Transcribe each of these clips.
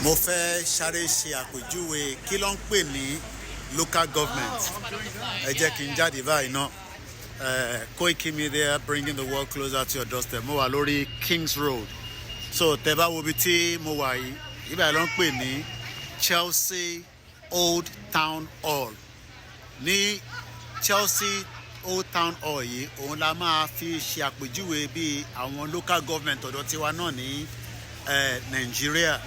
Mo fẹ́ sáré ṣe àpèjúwe kí ló ń pè ní local government. Ẹ jẹ́ kí n jáde báyìí náà. Koiki Media, bringing the world closer to your doorstep. Mo wà lórí Kings Road. So tẹ́ bá wo ibi tí mo wà yìí, ibà ló ń pè ní Chelsea Old Town Hall. Ní Chelsea Old Town Hall yìí, òun la máa fi ṣe àpèjúwe bí àwọn local government ọ̀dọ̀ tiwa náà ní Nàìjíríà.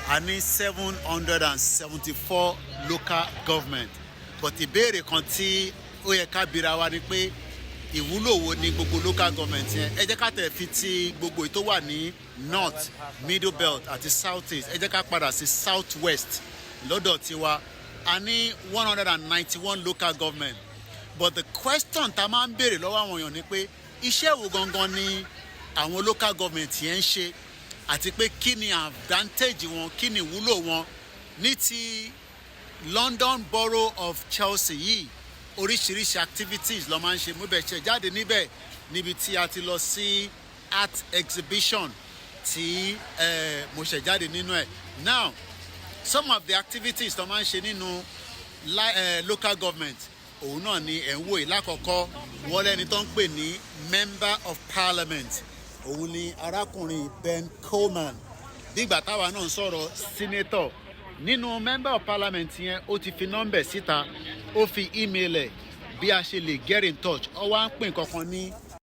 A ní 774 local government, but ìbéèrè kan tí ó yẹ ká bira wa ni pé, ìwúlò wo ni gbogbo local government yẹn? Ẹ jẹ́ ká tẹ̀ fi ti gbogbo èyí tó wà ní north, Middle Belt àti South East. Ẹ jẹ́ ká padà sí South West lọ́dọ̀ tiwa. A ní 191 local government, but the question tá a máa ń béèrè lọ́wọ́ àwọn èèyàn ni pé, iṣẹ́ wo gangan ni àwọn local government yẹn ń ṣe, àti pé kí ni advantage wọn, kí ni ìwúlò wọn? Ní ti London Borough of Chelsea yìí, oríṣiríṣi activities ló máa ń ṣe. Mo bẹ̀ ṣe jáde níbẹ̀ níbi tí a ti lọ sí art exhibition tí mo ṣe jáde nínú ẹ̀. Now, some of the activities tó máa ń ṣe nínú local government, òun náà ni ẹ̀ ń wò yìí. Lákọ̀ọ́kọ́, wọ́n lẹ́ni tó ń pè ní Member of Parliament, òun ni arákùnrin Ben Coleman, nígbà táwa náà ń sọ̀rọ̀ senator. Nínú Member of Parliament yẹn, ó ti fi nọ́mbẹ̀ síta, ó fi email ẹ̀ bí a ṣe lè get in touch. Ó wá ń pè kankan ní